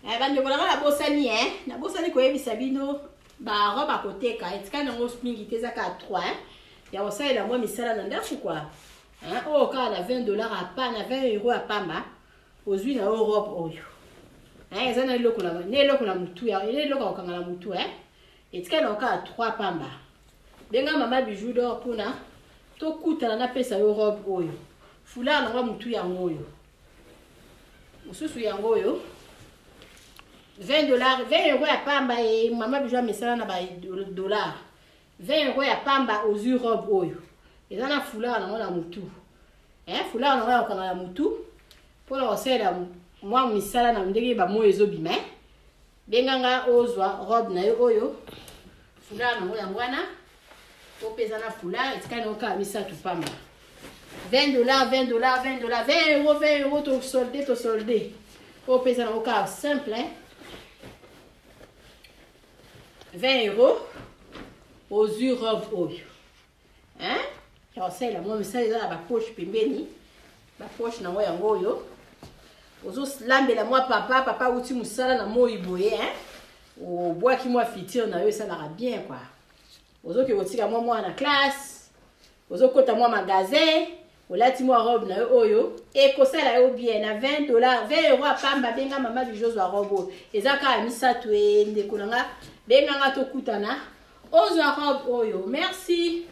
Eh, bandeko na nga nabosani e nabosani koyebisa bino barobe akoteka etikali nango mingi te eza kaka 3 ya kosalela mwa misala na ndako kua oyo kaka na 20 dollar apa na 20 euro ya pamba, ozwi na yo robe oyo. Eza na eloko na eloko na motu, na eloko ya kokanga na motu. Etikali nango kaka 3 pamba. Benga Mama Bijou d'Or mpona tokutana, napesa yo robe oyo. Foulard nango ya motu yango oyo, mosusu yango oyo, 20 dollars, 20 euro ya pamba. E Mama Bijou amesala na badollar. 20 euro ya pamba, ozwi robe oyo, eza na foulard nango na motu, foulard nango ya kokanga na motu mpona kosalela mwa misala na ndenge bamoi ezobima. Benganga ozwa robe na yo oyo, foulard nango yango wana, opeza na foulard. Etikali nango kaka misato pamba. 20 dollars, 20 dollars, 20 dollars, 20 euro, 20 euro. Tosolde, tosolde. Oyo opeza nango kaka simple, hein? 20 euro, ozwi robe oyo, hein? Ya kosalela mwa misala, eza na bapoche pembeni, bapoche nango yango oyo. Ozolambela mwa papa, papa awuti mosala na moi boye, hein? Obwaki mwa friture na yo, esalaka bien quoi. Ozoki kotika mwa mwana classe, ozokota mwa magasin, olati mwa robe na yo oyo, ekosala yo bien na 20 dollars, 20 euro apamba. Benga Mama Bijou, ozwa robe oyo, eza kaka misato. E ndeko na nga, benganga tokutana, ozwa robe oyo. Merci.